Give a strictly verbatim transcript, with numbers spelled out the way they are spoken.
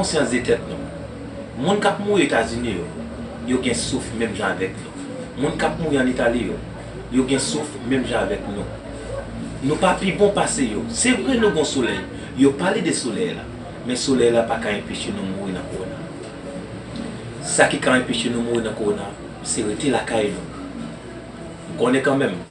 konsyans de tèt nou. Moun k ap mouri Etazini yo, yo gen souf menm jan avèk nou. Moun k ap mouri ann Itali yo, yo gen souf menm jan avèk nou. Nou pa pi bon pase yo. Se vre nou gen solèy. Yo pale de solèy la. Men solèy la pa ka enpeche nou mouri nan kowona. Sa ki ka enpeche nou mouri nan kowona, se rete lakay nou. M konnen kanmenm.